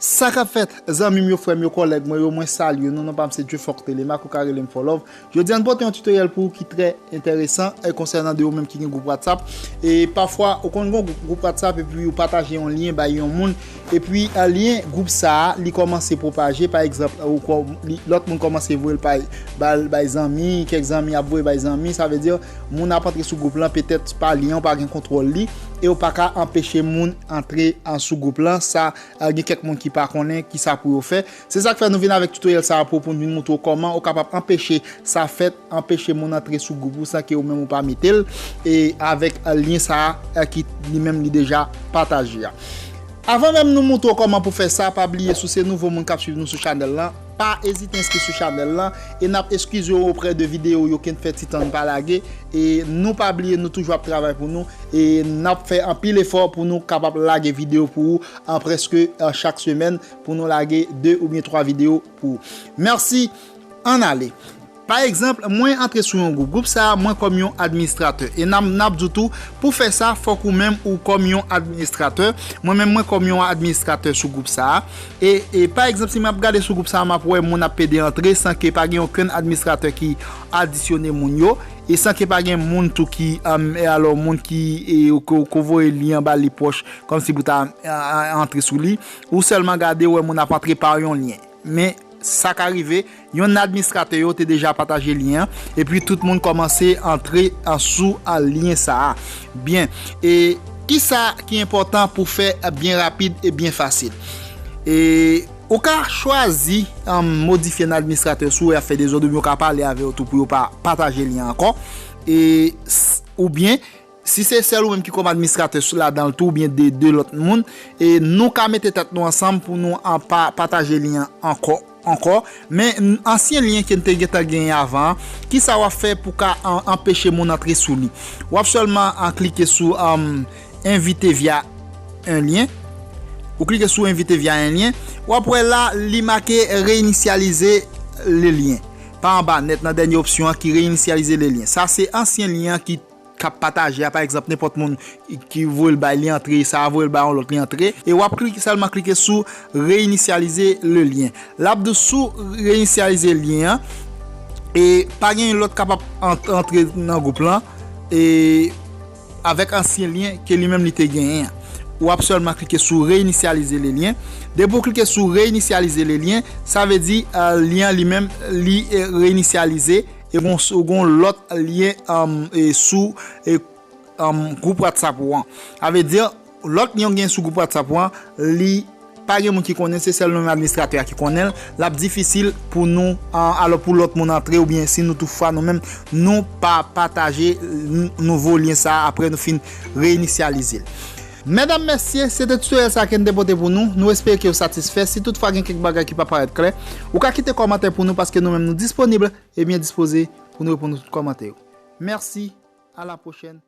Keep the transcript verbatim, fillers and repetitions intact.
Sa k ap fèt, zanmi m yo, frè m yo, kòlèg mwen yo, mwen salye nou. Non pa m se Dieufort Telemaque, ou ka rele m For Love. Jodi a, n pote yon tutoriel pou ou ki trè enteresan e konsènan de ou menm ki gen gwoup WhatsApp. E pafwa, ou konn gen gwoup WhatsApp epi ou pataje yon lyen bay yon moun. Epi, a, lyen gwoup sa a, li kòmanse pwopaje. Pa egzanp, ou kò-, li, lòt moun kòmanse voye l bay, bay, bay zanmi, kèk zanmi ap voye bay zanmi. Sa vle di, moun ap antre sou gwoup lan, petèt pa lyen, ou pa gen kontwòl li. E ou pa ka anpeche moun antre, a, sou gwoup lan. Sa, a, gen kèk moun ki pa konnen ki sa pou yo fè. Se sa k fè nou vin avèk tutoriel sa a pou, pou nou vin montre w kòman ou kapab anpeche sa fèt, anpeche moun antre sou gwoup ou san ke ou menm ou pa mete l, e avèk, a, lyen sa a, a, ki li menm li deja pataje a. Avan menm nou montre w kòman pou fè sa, pa bliye si w se nouvo moun k ap swiv nou sou chanèl lan, pa ezite enskri sou chanèl lan, e n ap eskize w oprè de videyo yo ke n fè ti tan n pa lage, e nou pa bliye nou toujou ap travay pou nou, e n ap fè anpil efò pou nou kapab lage videyo pou ou an prèske, a, chak semèn, pou nou lage de oubyen twa videyo pou ou. Mèsi, ann ale. Pa egzanp, mwen antre sou yon gwoup. Gwoup sa a, mwen kòm yon administratè. E n ap, n ap di w tou, pou fè sa, fòk ou menm ou kòm yon administratè. Mwen menm, mwen kòm yon administratè sou gwoup sa a. E, e pa egzanp, si m ap gade sou gwoup sa a, m ap wè moun ap pede antre san ke pa gen okenn administratè ki adisyone moun yo. E san ke pa gen moun tou ki, um, e alò, moun ki, e, ou ko, ko voye lyen anba li pwòch, kòmsi pou ta, a, a, antre sou li. Ou sèlman gade, wè moun ap antre pa yon lyen. Men, sa ka rive, yonn nan administratè yo te deja pataje lyen an, epi tout moun kòmanse antre an sou, a, lyen sa a. Byen, e kisa ki enpòtan pou fè byen rapid e byen fasil? E ou ka chwazi, um, modifye nan administratè si w wè y ap fè dezòd, oubyen ou ka pale avè yo tou pou yo pa pataje lyen an ankò. E, s-, oubyen, si se sèl ou menm ki kòm administratè sou ladan l tou, oubyen de, de lòt moun, e nou ka mete tèt nou ansanm pou nou an pa, pataje lyen an ankò, ankò. Men n-, ansyen lyen ke n te gentan genyen avan an, kisa w ap fè pou ka an, anpeche moun antre sou li? W ap sèlman an klike sou, um, invite via un lien. Ou klike sou invite via un lien. W ap wè la, li make réinitialiser le lien. Pa anba nèt, nan dènye opsyon an ki réinitialiser le lien. Sa se ansyen lyen an ki k ap pataje a, pa egzanp, nenpòt moun ki voye l bay li antre, sa a voye l bay yon lòt li antre. E w ap klike, sèlman klike sou réinitialiser le lien. L ap di w si w réinitialize lyen an, e pa gen yon lòt k ap ant-, antre nan gwoup lan, e avèk ansyen lyen ke li menm li te genyen an. W ap sèlman klike sou réinitialiser le lien. Depi w klike sou réinitialiser le lien, sa vle di, a, lyen an li menm, li, e, réinitialize, e gon, gon lòt lyen, um, e sou, e, um, gwoup WhatsApp ou an. Sa vle di, lòt lyen ou gen sou gwoup WhatsApp ou an, li pa gen moun ki konnen, se sèl nou menm administratè a ki konnen l, l ap difisil pou nou, a, alò pou lòt moun antre, oubyen si nou toutfwa nou menm, nou pa pataje n-, nouvo lyen sa a apre nou fin réinitialize l. Medam, mesye, se te tutoriel sa ke n te pote pou nou. Nou espere ke w satisfè. Si toutfwa gen kèk bagay ki pa parèt klè, ou ka kite kòmantè pou nou, paske nou menm nou disponib e byen dispoze pou nou reponn tout kòmantè yo. Mèsi, a la pwochèn.